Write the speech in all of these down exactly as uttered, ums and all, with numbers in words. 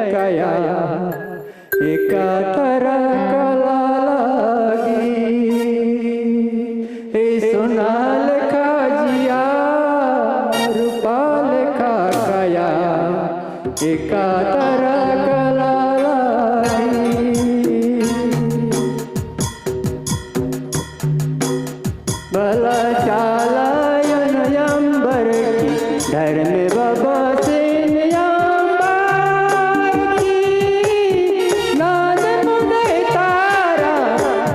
कया, एका तरा कला लगी। ई सोना लेखा जिया, रूपा लेखा कया, एका तरा कला लगी। भला चाला अयंग अम्बर की, धर्मे बाबासिन अम्बर की, नाद मुदई तारा,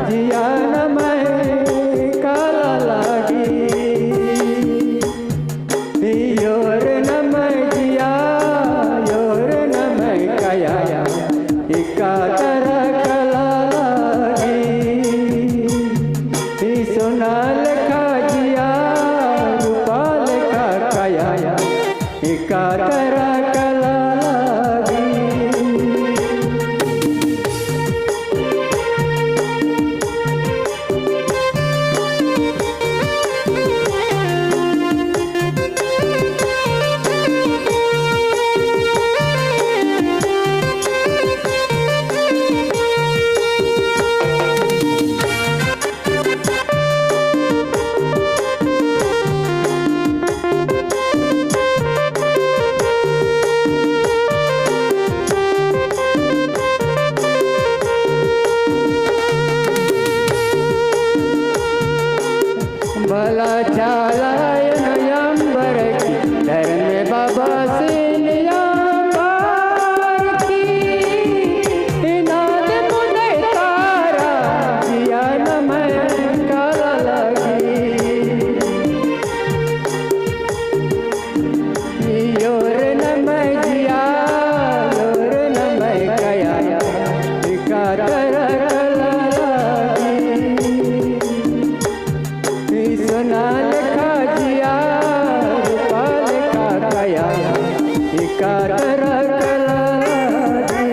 जिया नम्है कला लगी। योर नम्है जिया, योर नम्है कया, एका तरा कला लगी। ई सोना लेखा जिया, रूपा लेखा कया, एका तरा कला लगी। भला चाला अयंग अम्बर की, धर्मे बाबासिन अम्बर की, नाद मुदई तारा, जिया नम्है कला लगी। योर नम्है जिया, योर नम्है कया, एका तरा कला लगी। ई सोना लेखा जिया, रूपा लेखा कया, एका तरा कला लगी।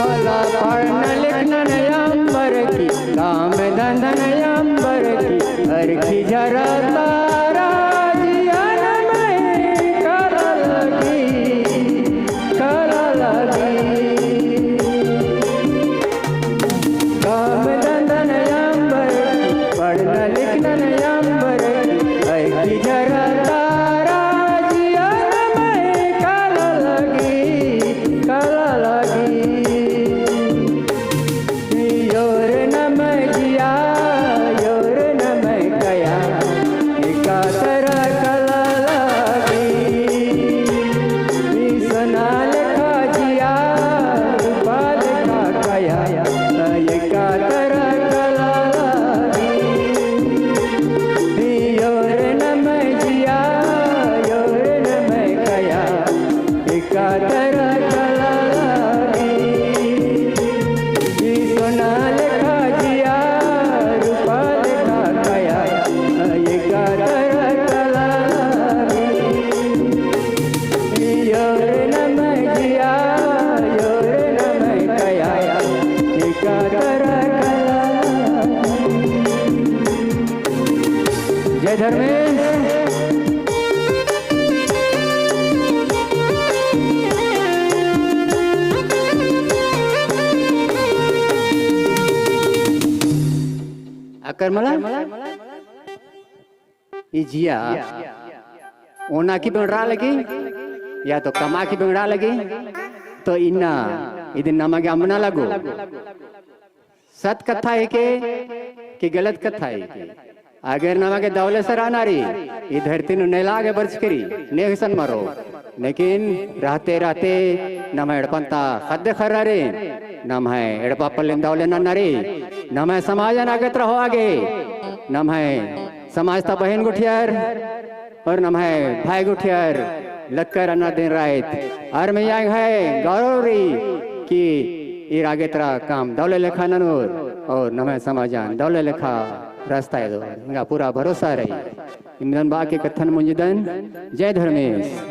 भला पढ़ना लिखना अम्बर की, काम धंधा अम्बर की, अरखी झरा तारा, जिया नम्है कला लगी। कला लगी। काम धंधा अम्बर, पढ़ना लिखना अम्बर, अरखी झरा तारा, जिया नम्है कला लगी, कला लगी। योर नम्है जिया, योर नम्है कया, एका तरा कला लगी। ई सोना लेखा जिया, रूपा लेखा कया, एका तरा कला लगी। योर नम्है जिया, योर नम्है कया, एका तरा कला लगी। ई सोना लेखा जिया, रूपा लेखा कया, एका तरा कला लगी। योर नम्है जिया, योर नम्है कया, एका तरा कला लगी। जय धर्मेस। अक्कर मला ई जिया ओना की बेंड़रा लगी, या तो कमा की बेंड़रा लगी, तो इन्ना इदिन नमा गे अम्बना लगो। सत कत्था हिके कि गलत कत्था हिके। अगर नमा गे दव ले सरा नारी, ई धरती नू नेला गे बरचकी रई, ने हुसन मरो। लेकिन रहते रहते नम्है एड़पन ता ख़द्द ख़र्रा रई, नम्है एड़पा पल्लिन दव ले नन्ना रई, नम्है समाजन आगे तरा होआ गे। नम्है समाज ता बहिन गुठियर और नम्है भाई गुठियर लक्कर अन्ना दिन राइत। और मैं यहाँ है गौरव रई कि ईर आगे तरा काम दौले लेखा ननोर और नम्है समाजन दौले लेखा रस्ता एदोर। एंगा पूरा भरोसा रई। इमदन बाकी कत्थन मुंजदन। जय धर्मेस।